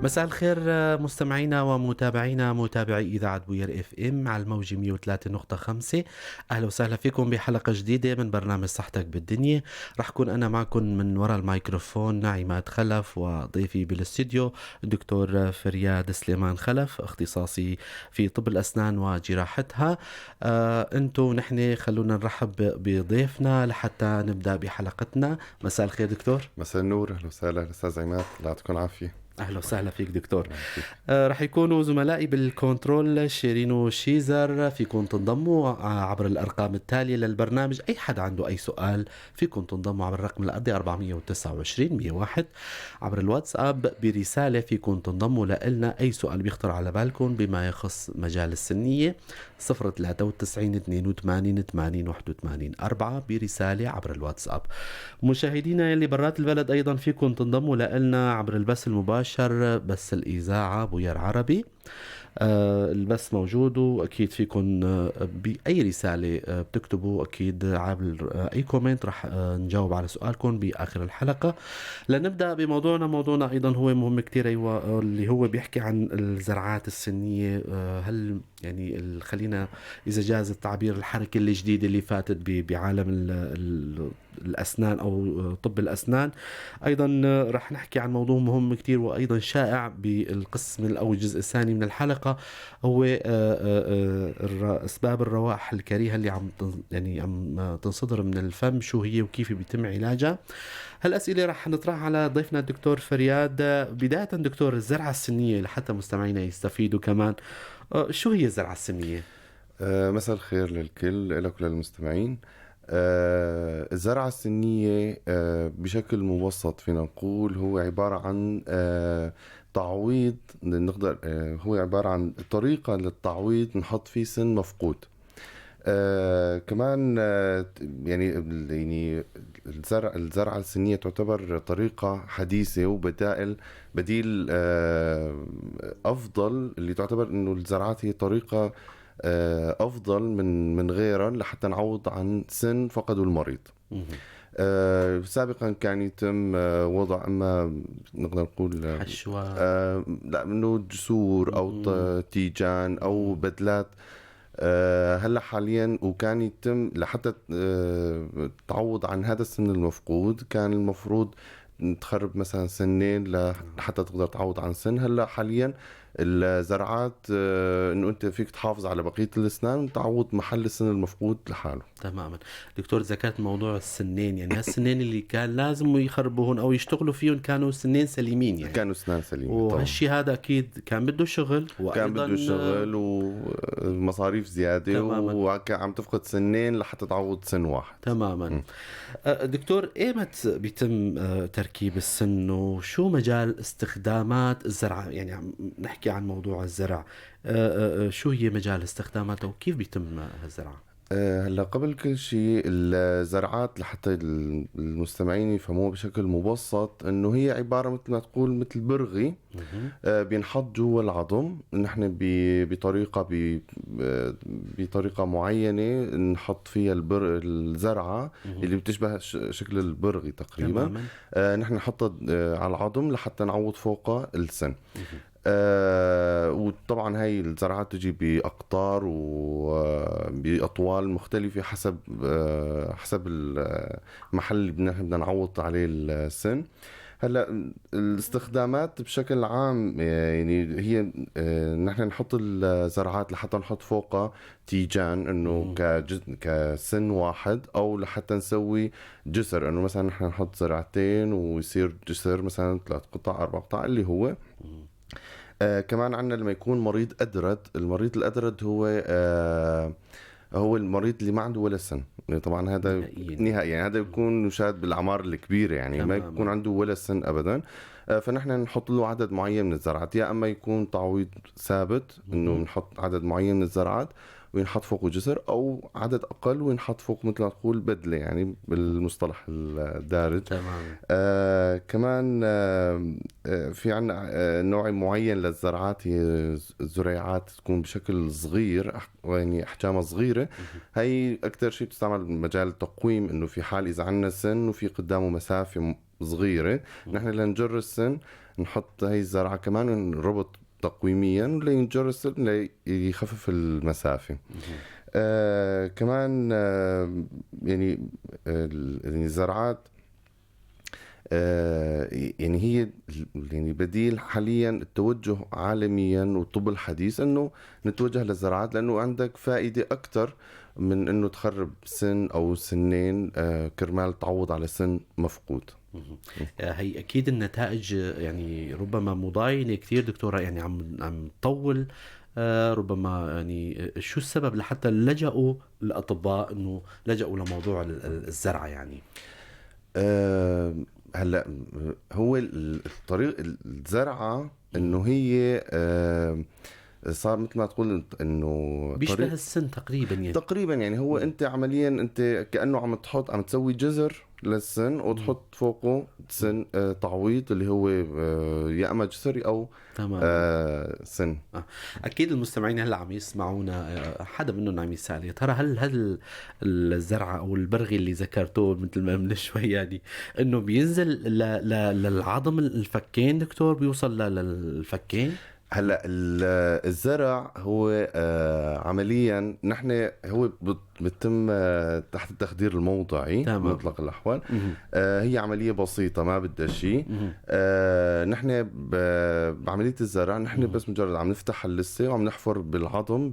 مساء الخير مستمعينا ومتابعينا متابعي إذاعة بوير FM على الموجة 103.5. أهلا وسهلا فيكم بحلقة جديدة من برنامج صحتك بالدنيا. رح كون أنا معكم من وراء الميكروفون عماد خلف، وضيفي بالاستديو الدكتور فرياد سليمان خلف، اختصاصي في طب الأسنان وجراحتها. انتو نحن خلونا نرحب بضيفنا لحتى نبدأ بحلقتنا. مساء الخير دكتور. مساء النور، اهلا وسهلا استاذ عماد، الله يعطيكم العافية. اهلا وسهلا فيك دكتور. رح يكونوا زملائي بال control شيرين وشيزر. فيكم تنضموا عبر الارقام التالية للبرنامج، اي حدا عنده اي سؤال فيكم تنضموا عبر الرقم الارضي 429 101، عبر الواتساب برسالة فيكم تنضموا لنا، اي سؤال بيخطر على بالكم بما يخص مجال السنيه، 093 82 80 81 4 برسالة عبر الواتساب. مشاهدينا اللي برات البلد ايضا فيكم تنضموا لنا عبر البث المباشر، بث الإذاعة بوير عربي. البث موجود، وأكيد فيكم بأي رسالة بتكتبوا أكيد عبر أي comment رح نجاوب على سؤالكم بآخر الحلقة. لنبدأ بموضوعنا. موضوعنا أيضا هو مهم كتير، أيوة، اللي هو بيحكي عن الزرعات السنية. هل يعني خلينا إذا جاز التعبير الحركة الجديدة اللي فاتت بعالم ال الأسنان أو طب الأسنان. أيضا رح نحكي عن موضوع مهم كتير وأيضا شائع بالقسم أو الجزء الثاني من الحلقة، هو أسباب الروائح الكريهة اللي عم يعني عم تنصدر من الفم، شو هي وكيف بيتم علاجها. هالأسئلة رح نطرحها على ضيفنا الدكتور فرياد. بداية دكتور، الزرعة السنية لحتى مستمعينا يستفيدوا كمان، شو هي الزرعة السنية؟ مساء الخير للكل، لك وللمستمعين. الزرعة السنية بشكل مبسط فينا نقول هو عبارة عن تعويض، نقدر هو عبارة عن طريقة للتعويض نحط فيه سن مفقود. كمان يعني الزرعة السنية تعتبر طريقة حديثة وبدائل بديل أفضل، اللي تعتبر إنه الزرعات هي طريقة أفضل من غيرها لحتى نعوض عن سن فقده المريض. سابقا كان يتم وضع اما نقدر نقول حشوة، لا انه جسور او تيجان او بدلات. هلا حاليا وكان يتم لحتى تعوض عن هذا السن المفقود كان المفروض تخرب مثلا سنين لحتى تقدر تعوض عن سن. هلا حاليا الزرعات انه انت فيك تحافظ على بقية الاسنان وتعوض محل السن المفقود لحاله. تماما دكتور، ذكرت موضوع السنين، يعني هالسنين اللي كان لازم يخربوهن او يشتغلوا فيهم كانوا سنين سليمين، يعني كانوا سنان سليمة، وهالشيء هذا اكيد كان بده شغل، كان بده شغل ومصاريف زيادة، وعم تفقد سنين لحتى تعوض سن واحد. تماما. دكتور، ايمت بيتم تركيب السن وشو مجال استخدامات الزرعه؟ يعني عم نحكي عن موضوع الزرع، شو هي مجال استخداماته وكيف بيتم هالزرعه؟ هلا قبل كل شيء الزرعات لحتى المستمعين يفهموها بشكل مبسط انه هي عبارة مثل ما تقول مثل برغي بينحط جوا العظم. نحن بطريقة معينة نحط فيها الزرعه اللي بتشبه شكل البرغي تقريبا. نحن نحطها على العظم لحتى نعوض فوقها السن. وطبعا هاي الزرعات تجي بأقطار وبأطوال مختلفة حسب المحل اللي بدنا نعوض عليه السن. هلا الاستخدامات بشكل عام يعني هي نحن نحط الزرعات لحتى نحط فوقها تيجان انه كسن واحد، او لحتى نسوي جسر انه مثلا نحن نحط زرعتين ويصير جسر مثلا 3 قطع 4 قطع اللي هو. كمان عندنا لما يكون مريض أدرد، المريض الأدرد هو المريض اللي ما عنده ولا سن، طبعا هذا نهائيا، يعني هذا بيكون مشاهد بالأعمار الكبيرة، يعني ما يكون عنده ولا سن أبدا. فنحن نحط له عدد معين من الزرعات، يا أما يكون تعويض ثابت إنه نحط عدد معين من الزرعات وينحط فوقه جسر، او عدد اقل وينحط فوق مثل ما تقول بدله، يعني بالمصطلح الدارج. تمام. كمان في عندنا نوع معين للزرعات، هي الزريعات تكون بشكل صغير، يعني احجامها صغيرة. هي اكثر شيء بتستعمل بمجال التقويم، انه في حال اذا عندنا سن وفي قدامه مسافة صغيرة، نحن لنجر السن نحط هي الزرعه كمان نربط تقويميا لينجر السن ليخفف المسافة. كمان يعني الزرعات يعني هي يعني بديل حاليا. التوجه عالميا والطب الحديث انه نتوجه للزراعات، لانه عندك فائدة اكثر من انه تخرب سن او سنين كرمال تعوض على سن مفقود. هي اكيد النتائج يعني ربما مضاينه كثير دكتورة، يعني عم تطول ربما. يعني شو السبب لحتى لجأوا الاطباء انه لجأوا لموضوع الزرعه؟ يعني هلا هو الطريق الزرعه انه هي صار مثل ما تقول انه بيشبه السن تقريبا، يعني تقريبا يعني هو انت عمليا انت كانه عم تحط، عم تسوي جزر للسن وتحط فوقه سن تعويض اللي هو يا اما جسري او تمام. سن. اكيد المستمعين هلا عم يسمعونا حدا منهم عم يسال يا ترى هل الزرعه او البرغي اللي ذكرته مثل ما من شوي يعني انه بينزل للعظم الفكين دكتور، بيوصل للفكين؟ هلا الزرع هو عمليا نحن هو بتم تحت التخدير الموضعي بمطلق الاحوال. هي عملية بسيطة ما بدها شيء. نحن بعملية الزرع نحن بس مجرد عم نفتح اللثة وعم نحفر بالعظم،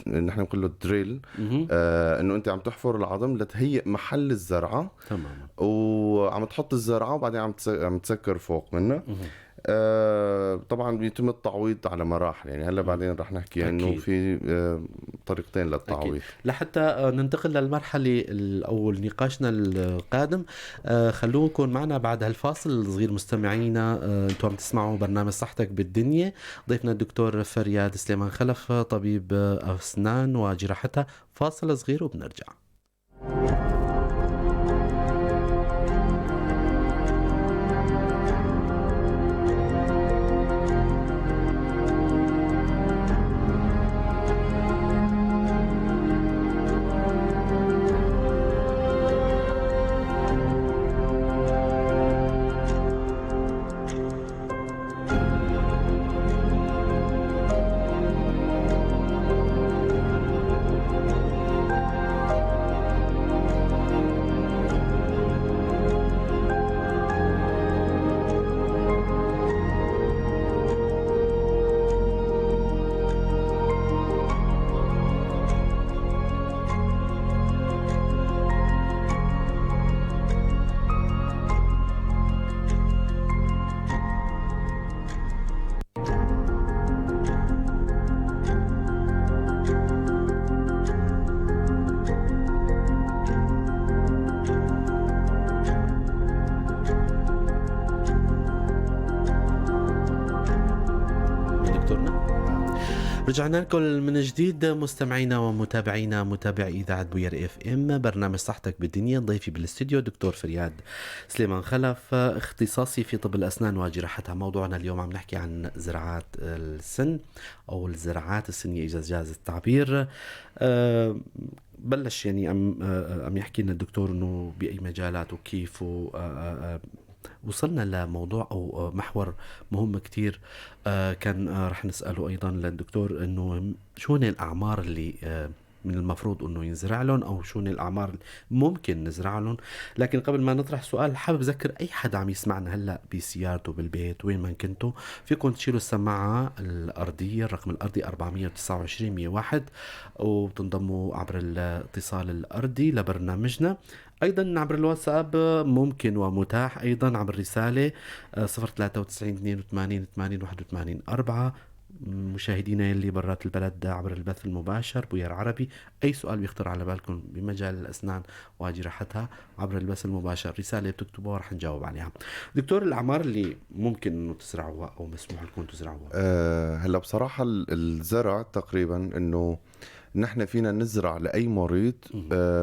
نحن بنقول له دريل، انه انت عم تحفر العظم لتهيئ محل الزرعه. تمام. وعم تحط الزرعه وبعدين عم تسكر فوق منها. طبعا بيتم التعويض على مراحل، يعني هلا بعدين رح نحكي انه في طريقتين للتعويض. أكيد. لحتى ننتقل للمرحلة او نقاشنا القادم، خلوكم معنا بعد هالفاصل الصغير مستمعينا. انتم عم تسمعوا برنامج صحتك بالدنيا، ضيفنا الدكتور فرياد سليمان خلف طبيب اسنان وجراحتها. فاصل صغير وبنرجع. رجعنا لكم من جديد مستمعينا ومتابعينا متابعي إذاعة بوير FM، برنامج صحتك بالدنيا. ضيفي بالاستديو دكتور فرياد سليمان خلف، اختصاصي في طب الأسنان وجراحتها. موضوعنا اليوم عم نحكي عن زراعات السن أو الزراعات السنية إذا جاز التعبير. بلش يعني عم يحكي لنا الدكتور إنه بأي مجالات وكيف وصلنا لموضوع أو محور مهم كتير، كان رح نسأله أيضا للدكتور إنه شو هن الأعمار اللي من المفروض إنه ينزرع لهم، أو شو هن الأعمار اللي ممكن نزرع لهم. لكن قبل ما نطرح سؤال، حابب أذكر أي حدا عم يسمعنا هلأ بسيارته بالبيت وين ما كنتوا، فيكم تشيلوا السماعة الأرضية، الرقم الأرضي 429 101، وتنضموا عبر الاتصال الأرضي لبرنامجنا. أيضا عبر الواتساب ممكن ومتاح، أيضا عبر الرسالة 093 82 80 81 4. مشاهدينا اللي برات البلد عبر البث المباشر بوير عربي، أي سؤال بيخطر على بالكم بمجال الأسنان وجراحتها عبر البث المباشر، رسالة بتكتبوها رح نجاوب عليها. دكتور، الأعمار اللي ممكن إنه تزرعوها أو مسموح لكم تزرعوها؟ هلا بصراحة الزرع تقريبا إنه نحن فينا نزرع لأي مريض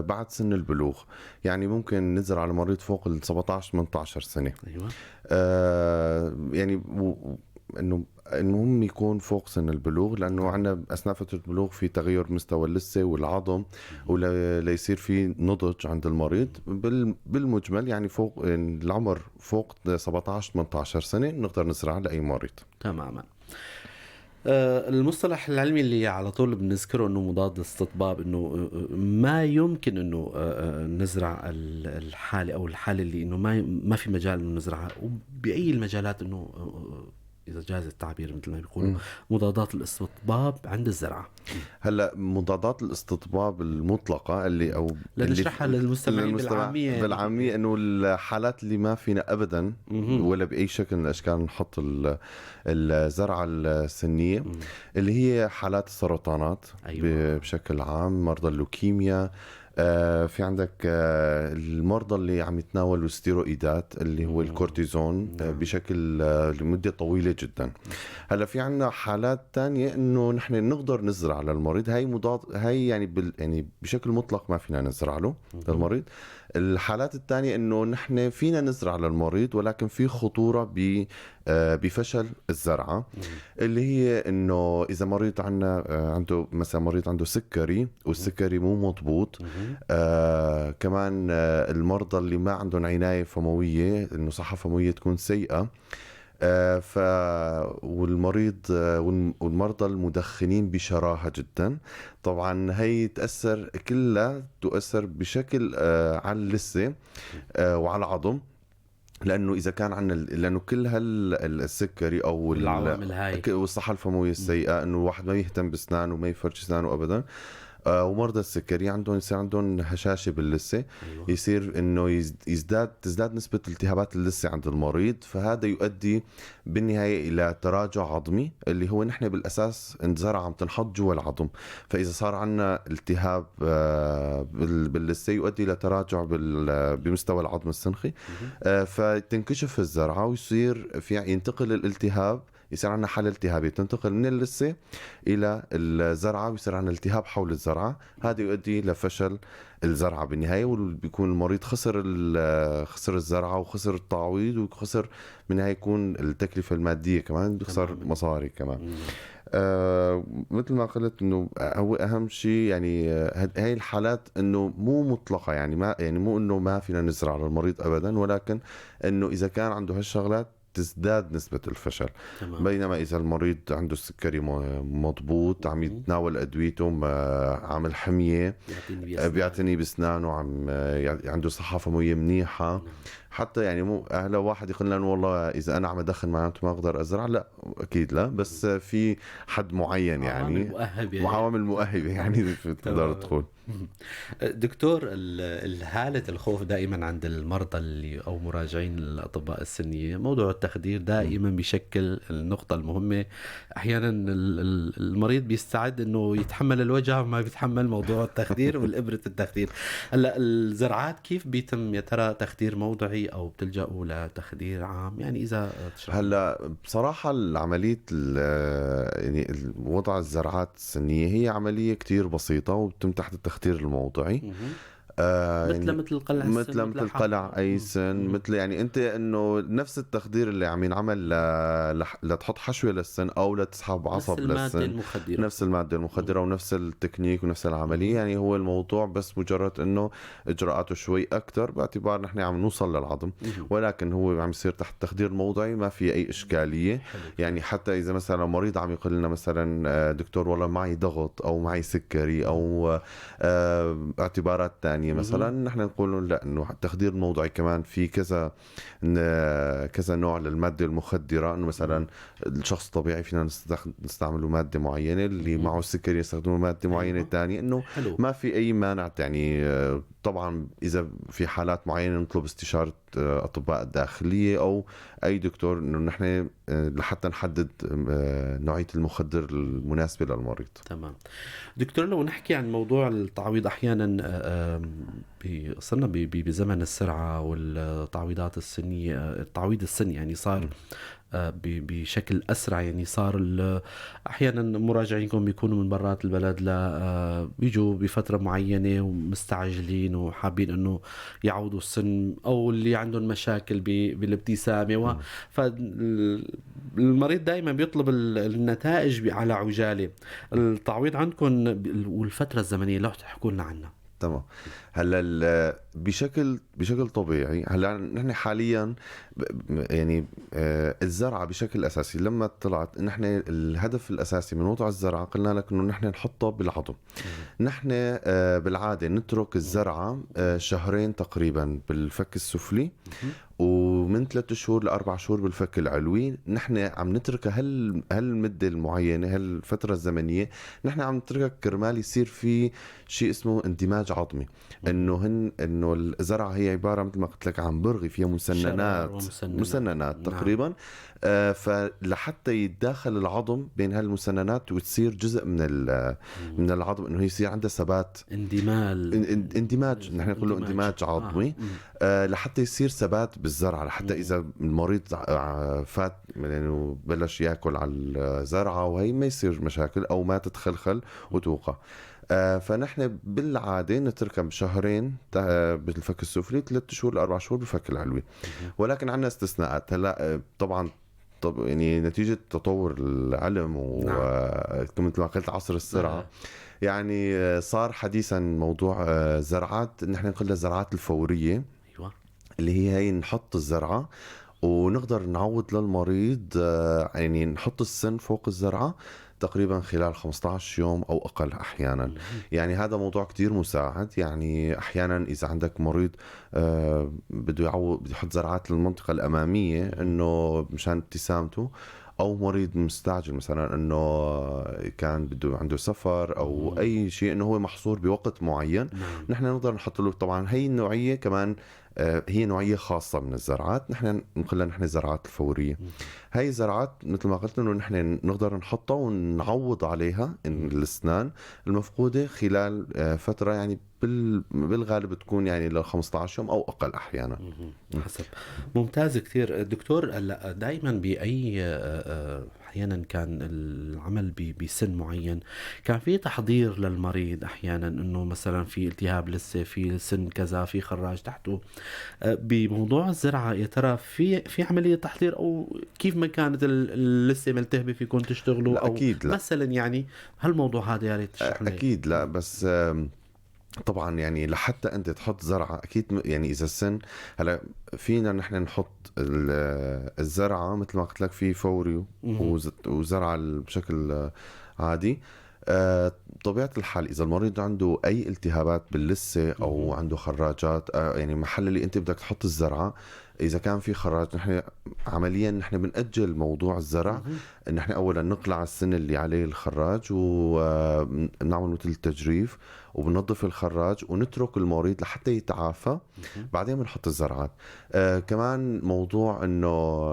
بعد سن البلوغ، يعني ممكن نزرع لمريض فوق ال 17 18 سنة. أيوة. يعني انه المهم يكون فوق سن البلوغ، لانه عندنا اثناء فترة البلوغ في تغير مستوى اللثة والعظم وليصير في نضج عند المريض. بالمجمل يعني فوق العمر فوق 17 18 سنة نقدر نزرع لاي مريض. تماما. المصطلح العلمي اللي على طول بنذكره انه مضاد استطباب، انه ما يمكن انه نزرع الحالة او الحالة اللي انه ما في مجال انه نزرعها، وباي المجالات انه اذا جاز التعبير مثل ما بيقولوا مضادات الاستطباب عند الزرعه. هلا مضادات الاستطباب المطلقة اللي او لنشرحها للمستمعين بالعامية، بالعامية انه الحالات اللي ما فينا ابدا ولا باي شكل من الاشكال نحط الزرعه السنية، اللي هي حالات السرطانات. أيوة. بشكل عام مرضى اللوكيميا، في عندك المرضى اللي عم يتناولوا ستيرويدات اللي هو الكورتيزون بشكل لمدة طويلة جدا. هلا في عندنا حالات تانية انه نحن نقدر نزرع للمريض، هاي مضاد، هاي يعني يعني بشكل مطلق ما فينا نزرع له للمريض. الحالات الثانية انه نحن فينا نزرع للمريض ولكن في خطورة بفشل الزرعة، اللي هي انه اذا مريض عندنا عنده مثلا مريض عنده سكري والسكري مو مضبوط، كمان المرضى اللي ما عندهم عناية فموية، انه صحة فموية تكون سيئة، والمريض والمرضى المدخنين بشراهة جدا، طبعا هي تأثر كلها تؤثر بشكل على اللثة وعلى العظم، لانه اذا كان عندنا لانه كل هالسكري او العوامل هاي والصحة الفمويه السيئة، انه الواحد ما يهتم باسنانه وما يفرش اسنانه ابدا، ومرضى السكري عندهم يصير عندهم هشاشة باللثه. أيوة. يصير انه تزداد نسبه التهابات اللثة عند المريض، فهذا يؤدي بالنهاية الى تراجع عظمي اللي هو نحن بالاساس الزرعه عم تنحط جوا العظم، فاذا صار عندنا التهاب باللثه يؤدي الى تراجع بمستوى العظم السنخي، فتنكشف الزرعه ويصير في ينتقل الالتهاب، يصير عندنا حالة التهابية تنتقل من اللثة إلى الزرعة ويصير عندنا التهاب حول الزرعة، هذا يؤدي لفشل الزرعة بالنهاية، وبيكون المريض خسر الزرعة وخسر التعويض وخسر بالنهاية يكون التكلفة المادية كمان، بيخسر مصاري كمان. مثل ما قلت انه هو اهم شيء يعني هاي الحالات انه مو مطلقة، يعني ما يعني مو انه ما فينا نزرع للمريض ابدا، ولكن انه اذا كان عنده هالشغلات تزداد نسبة الفشل. تمام. بينما إذا المريض عنده السكري مضبوط، عم يتناول أدويته، عامل حمية، بيعتني بأسنانه، عم عنده صحة فموية منيحة. نعم. حتى يعني مو هلا واحد يقول لنا والله إذا أنا عم أدخن معناته ما أقدر أزرع، لا أكيد لا، بس في حد معين يعني عوامل مؤهبة يعني تقدر تقول. دكتور، الحالة الخوف دائما عند المرضى اللي أو مراجعين الأطباء السنية، موضوع التخدير دائما بيشكل النقطة المهمة. أحيانا المريض بيستعد أنه يتحمل الوجع وما بيتحمل موضوع التخدير والإبرة التخدير. هلا الزرعات كيف بيتم يا ترى، تخدير موضعي أو بتلجأوا لتخدير عام؟ يعني إذا تشرح. هلا بصراحة العملية يعني وضع الزرعات السنية هي عملية كتير بسيطة وبتم تحت التخدير الموضعي. مثل مثل قلع مثل مثل قلع اي سن، مثل يعني انت انه نفس التخدير اللي عم ينعمل لتحط حشوه للسن او لتسحب عصب للسن، نفس المادة المخدره ونفس التكنيك ونفس العملية. يعني هو الموضوع بس مجرد انه اجراءاته شوي اكثر باعتبار نحن عم نوصل للعظم، ولكن هو عم يصير تحت تخدير موضعي، ما في اي اشكالية. حلو. يعني حتى اذا مثلا مريض عم يقول لنا مثلا دكتور والله معي ضغط او معي سكري او اعتبارات ثانية مثلا، نحن نقول لا، انه التخدير الموضعي كمان في كذا كذا نوع للمادة المخدره، انه مثلا الشخص الطبيعي فينا نستعمله مادة معينة، اللي معه السكري يستخدموا مادة معينة ثانية، انه ما في اي مانع. يعني طبعا اذا في حالات معينة نطلب استشاره اطباء الداخلية او اي دكتور، انه نحن لحتى نحدد نوعية المخدر المناسبة للمريض. تمام. دكتور، لو نحكي عن موضوع التعويض، احيانا صرنا بزمن السرعة والتعويضات السنية، التعويض السني يعني صار بشكل اسرع. يعني صار احيانا مراجعينكم بيكونوا من برات البلد، لا بيجوا بفترة معينة ومستعجلين وحابين انه يعوضوا السن، او اللي عندهم مشاكل بالابتسامه، فالمريض دائما بيطلب النتائج على عجالة. التعويض عندكم والفترة الزمنية لو تحكوا لنا عنها. تمام. هلا بشكل طبيعي هلا نحن حاليا يعني الزرعه بشكل اساسي لما طلعت، نحن الهدف الاساسي من وضع الزرعه قلنا لك انه نحن نحطها بالعظم. نحن بالعادة نترك الزرعه شهرين تقريبا بالفك السفلي، ومن 3 شهور ل4 شهور بالفك العلوي. نحن عم نتركها هالمده المعينة، هالفترة الزمنية نحن عم نتركها كرمال يصير في شيء اسمه اندماج عظمي، انه الزرعه هي عبارة مثل ما قلت لك عن برغي فيها مسننات تقريبا. نعم. فلحتى يتداخل العظم بين هالمسننات وتصير جزء من العظم، انه يصير عندها ثبات، اندماج، نحن نقول له اندماج عظمي. لحتى يصير ثبات بالزرعه، لحتى اذا المريض فات يعني بلش ياكل على الزرعه وهي ما يصير مشاكل او ما تتخلخل وتوقع. فنحن بالعادة نتركها بشهرين بالفك السفلي، 3 شهور ل4 شهور بالفك العلوي. ولكن عندنا استثناءات هلا طبعا، طب يعني نتيجة تطور العلم ومثل ما قلت عصر السرعة، يعني صار حديثا موضوع زرعات، نحن نقول الزرعات الفورية. أيوة. اللي هي نحط الزرعه ونقدر نعوض للمريض، يعني نحط السن فوق الزرعه تقريبا خلال 15 يوم او اقل احيانا. يعني هذا موضوع كتير مساعد. يعني احيانا اذا عندك مريض بده يعوض، بده يحط زرعات للمنطقة الامامية انه مشان ابتسامته، او مريض مستعجل مثلا انه كان بده عنده سفر او اي شيء انه هو محصور بوقت معين، نحن نقدر نحط له. طبعا هي النوعية كمان هي نوعية خاصة من الزرعات، نحن نقول لها نحن الزرعات الفورية. هاي الزرعات مثل ما قلت انه نحن نقدر نحطها ونعوض عليها الاسنان المفقودة خلال فترة، يعني بالغالب تكون يعني ل 15 يوم او اقل احيانا حسب. ممتاز كثير دكتور. هلا دائما باي احيانا كان العمل بسن معين كان في تحضير للمريض احيانا، انه مثلا في التهاب لسه، في سن كذا، في خراج تحته. بموضوع الزرعه يا ترى في عملية تحضير، او كيف ما كانت اللسه ملتهبه فيكم تشتغلوا؟ لا، او أكيد لا. مثلا يعني هالموضوع هذا يا ريت تشرح لنا. اكيد لا، بس طبعا يعني لحتى انت تحط زرعه اكيد، يعني اذا السن هلا فينا نحن نحط الزرعه مثل ما قلت لك في فوري وزرعه بشكل عادي. طبيعة الحال اذا المريض عنده اي التهابات باللثه او عنده خراجات، يعني محل اللي انت بدك تحط الزرعه اذا كان في خراج، نحن عمليا نحن بنأجل موضوع الزرع. نحن اولا نقلع السن اللي عليه الخراج ونعمل مثل التجريف وبنظف الخراج ونترك المريض لحتى يتعافى، بعدين بنحط الزرعات. كمان موضوع انه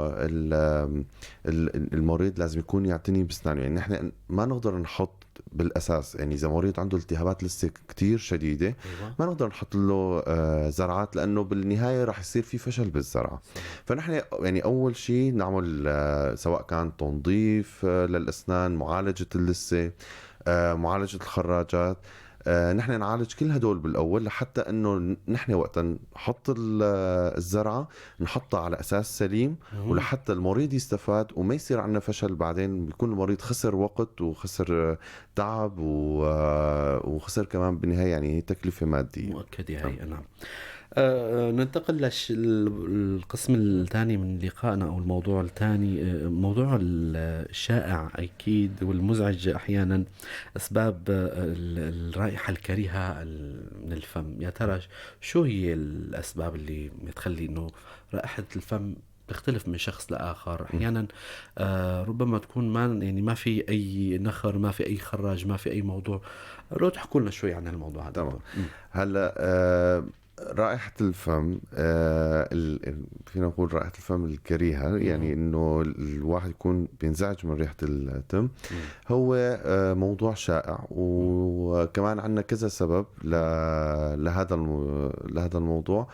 المريض لازم يكون يعتني باسنانه، يعني نحن ما نقدر نحط بالاساس، يعني اذا مريض عنده التهابات لسه كتير شديدة ما نقدر نحط له زرعات، لانه بالنهاية راح يصير في فشل بالزرعه. فنحن يعني اول شيء نعمل سواء كان تنظيف للاسنان، معالجة اللثة، معالجة الخراجات، نحن نعالج كل هدول بالاول لحتى انه نحن وقت نحط الزرعه نحطها على اساس سليم، ولحتى المريض يستفاد وما يصير عندنا فشل بعدين، بيكون المريض خسر وقت وخسر تعب وخسر كمان بالنهاية يعني تكلفة مادية مؤكدة. هي نعم. ننتقل للقسم الثاني من لقائنا او الموضوع الثاني، موضوع الشائع اكيد والمزعج احيانا، اسباب الرائحة الكريهة من الفم. يا ترى شو هي الاسباب اللي بتخلي انه رائحة الفم تختلف من شخص لآخر؟ أحيانا ربما تكون ما يعني ما في أي نخر، ما في أي خراج، ما في أي موضوع. لو تحكوا لنا شوي عن هالموضوع هذا. تمام. هلا رائحة الفم، فينا نقول رائحة الفم الكريهة، يعني انه الواحد يكون بينزعج من ريحة التم، هو موضوع شائع، وكمان عندنا كذا سبب لهذا الموضوع.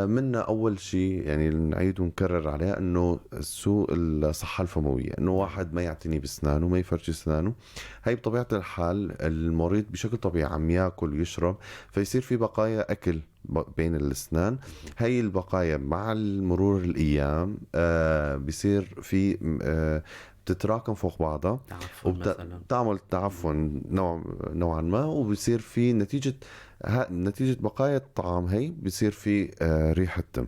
منا اول شيء يعني نعيد ونكرر عليها انه سوء الصحة الفمويه، انه واحد ما يعتني باسنانه، ما يفرشي اسنانه. هي بطبيعة الحال المريض بشكل طبيعي عم ياكل ويشرب، فيصير في بقايا اكل بين الاسنان. هي البقايا مع مرور الايام بصير في بتتراكم فوق بعضها، تعفن مثلا، بتعمل تعفن نوعا ما، وبصير في نتيجة بقايا الطعام هي بصير في ريحة تم.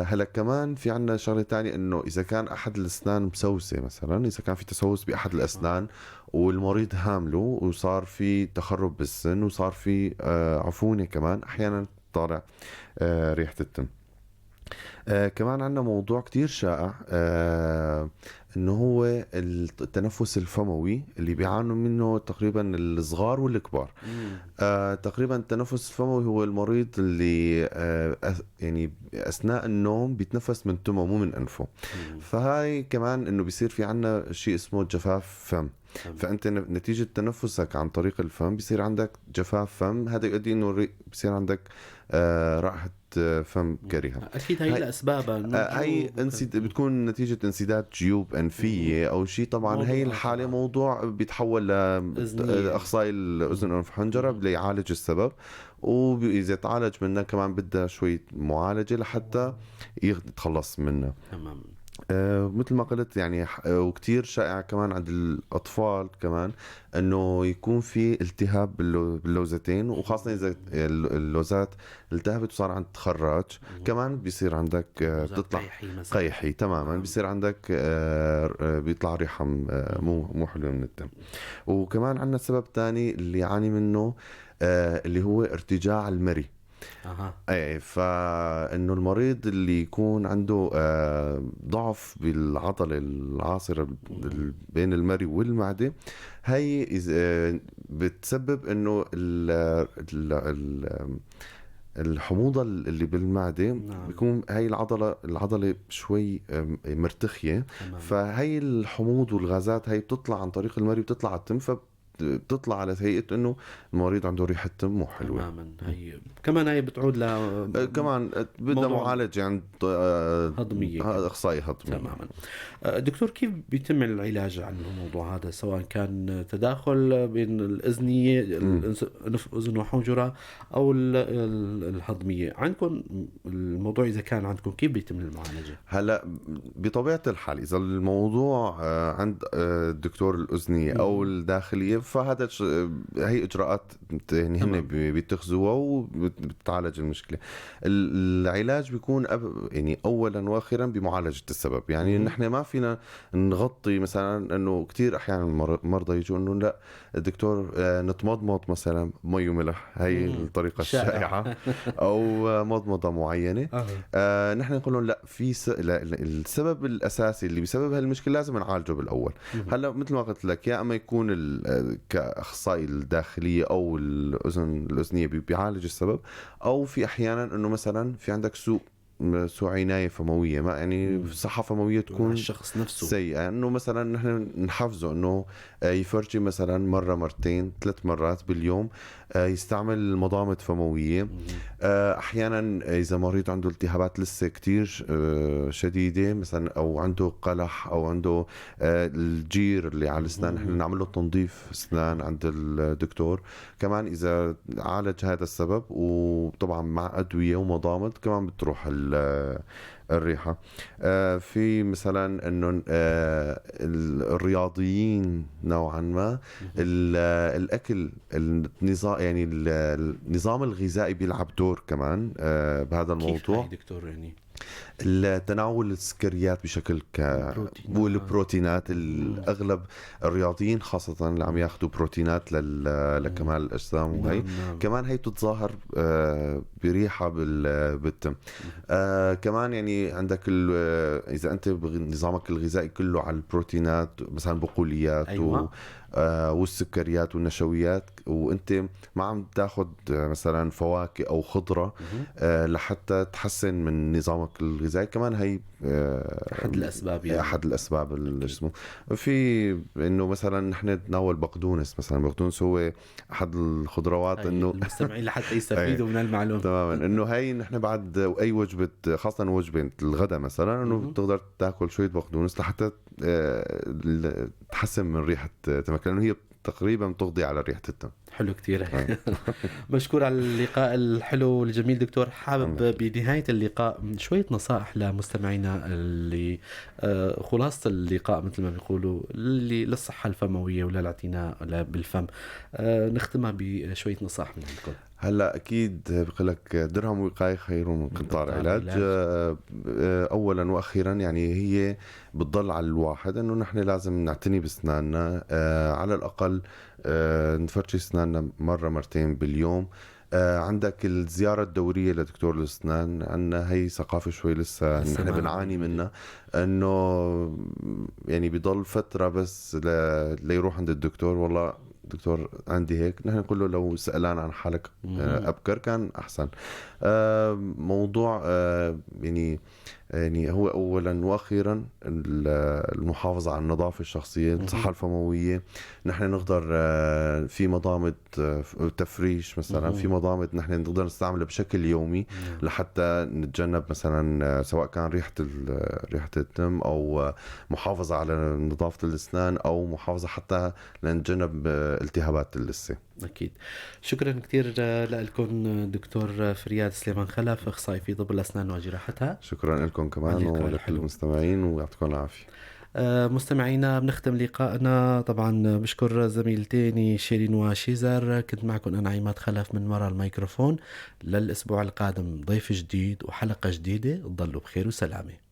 هلا كمان في عنا شغلة تانية، انه اذا كان احد الاسنان مسوسة مثلا، اذا كان في تسوس باحد الاسنان والمريض هامله وصار في تخرب بالسن وصار في عفونة، كمان احيانا طالع ريحة التم. كمان عندنا موضوع كتير شائع، انه هو التنفس الفموي اللي بيعانوا منه تقريبا الصغار والكبار. تقريبا التنفس الفموي هو المريض اللي يعني اثناء النوم بيتنفس من تمه مو من انفه. فهاي كمان انه بيصير في عنا شيء اسمه جفاف فم. فانت نتيجة تنفسك عن طريق الفم بيصير عندك جفاف فم، هذا يؤدي انه بيصير عندك رائحة فم كريهة. اكيد هي لاسبابها، هي بتكون نتيجة انسداد جيوب انفيه او شيء. طبعا هي الحالة موضوع بيتحول لاخصائي الاذن انف حنجره ليعالج السبب، واذا تعالج منها كمان بدها شوية معالجة لحتى يتخلص منها. تمام. مثل ما قلت يعني، وكتير شائع كمان عند الأطفال كمان أنه يكون في التهاب باللوزتين، وخاصة إذا اللوزات التهبت وصار عند تخراج كمان بيصير عندك بتطلع قيحي. تماما، بيصير عندك بيطلع ريحة مو حلوة من الدم. وكمان عندنا سبب تاني اللي يعاني منه اللي هو ارتجاع المري. ايه، فانه المريض اللي يكون عنده ضعف بالعضله العاصره بين المري والمعده، هي بتسبب انه الحموضة اللي بالمعدة. نعم. بيكون هي العضلة شوي مرتخيه. تمام. فهي الحموض والغازات هي بتطلع عن طريق المري، بتطلع على التم، بتطلع على هيئة انه المريض عنده ريحة تم مو حلوة. تماما. هي كمان هي بتعود ل كمان بدها معالجة عند هضمية، اخصائي هضمية. تماما. دكتور، كيف بيتم العلاج عن الموضوع هذا، سواء كان تداخل بين الأذنية، اذن وحنجرة، او الهضمية؟ عندكم الموضوع اذا كان عندكم كيف بيتم المعالجة؟ هلا بطبيعة الحال اذا الموضوع عند الدكتور الأذنية او الداخلية، فهذا هي اجراءات يعني هن بيتخذوها وبتعالج المشكلة. العلاج بيكون يعني اولا واخيرا بمعالجة السبب. يعني نحن ما فينا نغطي مثلا انه كثير احيانا المرضى يجوا انه لا الدكتور نتمضمض مثلا مي وملح، هي الطريقة الشائعة او مضمضة معينة. نحن نقول لهم لا، في السبب الاساسي اللي بسبب هالمشكلة لازم نعالجه بالاول. هلا مثل ما قلت لك، يا اما يكون كأخصائي الداخلية أو الأذنية بيعالج السبب، أو في أحيانا أنه مثلا في عندك سوء عناية فموية، ما يعني صحة فموية تكون الشخص نفسه سيئة، انه مثلا نحن نحفزه انه يفرجي مثلا مرة، مرتين، 3 مرات باليوم، يستعمل مضامة فموية. احيانا اذا مريض عنده التهابات لسه كتير شديدة مثلا، او عنده قلح، او عنده الجير اللي على الاسنان، نحن نعمل له تنظيف اسنان عند الدكتور. كمان اذا عالج هذا السبب، وطبعا مع ادوية ومضامة، كمان بتروح الريحة. في مثلا انه الرياضيين نوعا ما الاكل، النظام، يعني النظام الغذائي بيلعب دور كمان بهذا الموضوع. كيف دكتور يعني؟ التناول السكريات بشكل والبروتينات، الاغلب الرياضيين خاصة اللي عم ياخذوا بروتينات لكمال الاجسام، وهي كمان هي بتتظاهر بريحه بالتم. كمان يعني عندك اذا انت نظامك الغذائي كله على البروتينات، مثلا بقوليات. أيوة. والسكريات والنشويات، وانت ما عم تاخذ مثلا فواكه او خضرة لحتى تحسن من نظامك الغذائي، كمان هي احد الاسباب. يعني احد الاسباب اللي اسمه في انه مثلا نحن نتناول بقدونس، مثلا بقدونس هو احد الخضروات، انه المستمعين لحتى يستفيدوا من المعلومه. تماما، انه هي نحن بعد اي وجبه، خاصة وجبة الغداء مثلا، انه بتقدر تاكل شوية بقدونس لحتى تحسن من ريحه تمك، لانه هي تقريبا بتقضي على ريحه التم. حلو كثير. مشكور على اللقاء الحلو والجميل دكتور. حابب بنهاية اللقاء شوية نصائح لمستمعينا اللي خلاصة اللقاء مثل ما بيقولوا، اللي للصحة الفموية وللاعتناء بالفم، نختمها بشوية نصائح من عندكم. هلا اكيد بقول لك درهم وقاية خير من قنطار علاج. اولا واخيرا يعني هي بتضل على الواحد انه نحن لازم نعتني باسناننا، على الاقل نفرشي اسناننا مرة مرتين باليوم. عندك الزيارة الدورية لدكتور الأسنان، عندنا هي ثقافة شوي لسه نحن بنعاني منها، إنه يعني بضل فترة بس ليروح عند الدكتور، والله دكتور عندي هيك، نحن نقول له لو سألان عن حالك أبكر كان أحسن. موضوع يعني هو أولا وأخيرا المحافظة على النظافة الشخصية، الصحة الفموية. نحن نقدر في مضامة تفريش مثلا، في مضامة نحن نقدر نستعملها بشكل يومي لحتى نتجنب مثلا سواء كان ريحة التم، أو محافظة على نظافة الأسنان، أو محافظة حتى لنتجنب التهابات اللثة. أكيد. شكرا كثير لكم دكتور فرياد سليمان خلف، أخصائي في طب الأسنان وجراحتها. شكرا لكم كمان ولكل المستمعين، ويعطيكم العافية. مستمعينا بنختم لقائنا، طبعا بشكر زميلتيني شيرين وشيزر، كنت معكم أنا عماد خلف من وراء الميكروفون. للأسبوع القادم ضيف جديد وحلقة جديدة، تضلوا بخير وسلامة.